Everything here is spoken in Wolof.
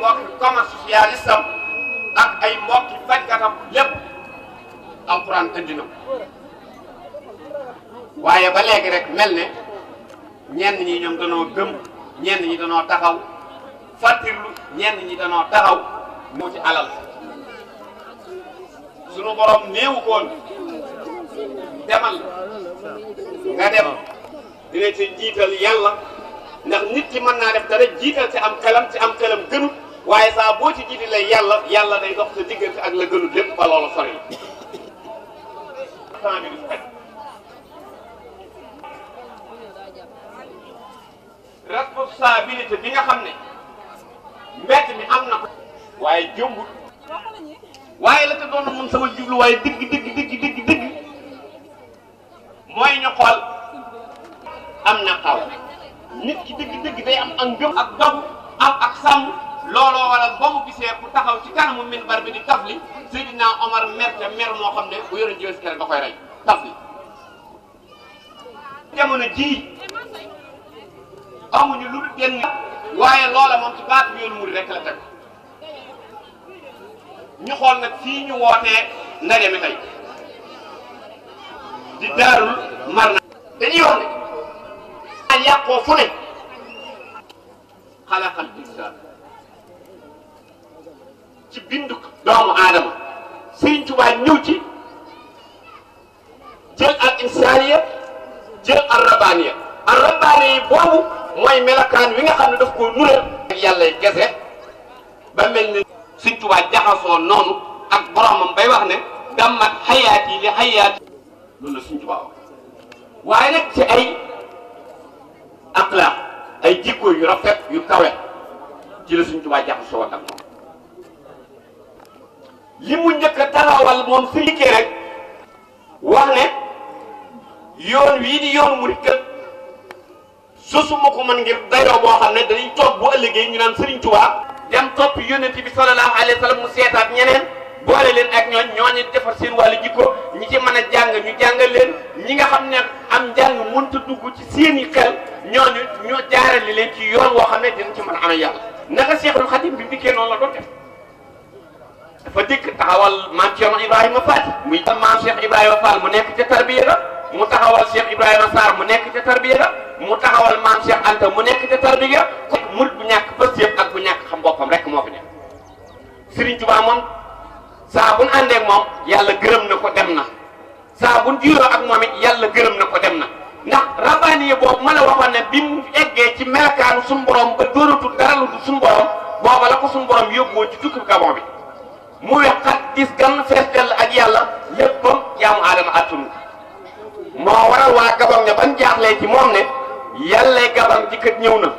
mbokki commerce socialiste am ak ay mbokki fajkatam lépp alquran indi na waaye ba léegi rek mel ne ñenn ñi ñoom danoo gëm ñenn ñi danoo taxaw fàttirlu ñenn ñi danoo taxaw moo ci alal sunu borom néewu koon demal nga dem dina ci jiital yàlla ndax nit ki mën naa def dara jiital ci am xelam gënut waaye saa boo ci jiitalee yàlla day dox sa diggante ak la gënut lépp ba loola sori responsabilité bi nga xam ne mbett mi am na ko waaye jombut waaye la te doon mun sama jublu waaye dëgg mooy ñu xool am na xaw nit ki dëgg day am ak ngëm ak dogu am ak sàmm looloo waral ba mu gisee ku taxaw ci kanamu minbar bi di tafli Seydina Omar mer moo xam ne bu yoroon jiwes kere da koy rey tafli jamono jii amuñu lu dul genn waaye loola moom ci baatu yoonu murid rek la teg ñu xool nag fii ñu wootee ndaje mi tey di Daarul Marnaan dañuy wax ne yàqoo fu ne xalaqal insaan ci bindu doomu aadama Sëriñ Tuubaa ñëw ci jël al insaaniya jël al rabbaaniya boobu mooy melakaan wi nga xam ne daf koo nural ak yàllay gese ba mel ni Sëriñ Tuubaa jaxasoo noonu ak boromam bay wax ne dammat xayaati li xayaati loolu la Sëriñ Tuubaa waaye nag ci ay axlaaq ay jikko yu rafet yu kawe ci la Sëriñ Tuubaa jaxasoo ak moom li mu njëkk a taxawal moom su liggéey rek wax ne yoon wii di yoon murid kat sosuma ko man ngir dayoo boo xam ne dañuy toog bu ëllëgee ñu naan Sëriñ Tuubaa dem topp yónnent bi sallallahu alayhi wa sallam mu seetaat ñeneen boole leen ak ñooñu defar seen wàllu jikko ñi ci mën a jàng ñu jàngal leen ñi nga xam ne am njàng mënta dugg ci seeni xel ñooñu ñoo jaarale leen ci yoon woo xam ne dina ci mën a amee yàlla naka Seexul Xadiim bi mu dikkee noonu la doon def dafa dikk taxawal maam Cerno Ibrahima Faty muy maam Cheikh Ibrahima Fall mu nekk ca tarbiya ga mu taxawal Cheikh Ibrahima Sarr mu nekk ca tarbiya ga mu taxawal maam Cheikh Anta mu nekk ca tarbiya ga murid bu ñàkk pëstéef ak bu ñàkk xam boppam rek moo fi nekk Sëriñ Tuubaa moom saa bu nu àndee ak moom yàlla gërëm na ko dem na saa bu nu jiiroo ak moom it yàlla gërëm na ko dem na ndax rabbaaniya boobu ma la waxoon ne bi mu eggee ci melakaanu suñu borom ba dóoratul dara lu suñu borom booba la ko suñu borom yóbboo ci tukki Gabon bi mu wexat gis gan fees dell ak yàlla léppam jaamu aadama attunu moo waral waa Gabon ne ban jaaxlee ci moom ne yàlla Gabon ji kat ñëw na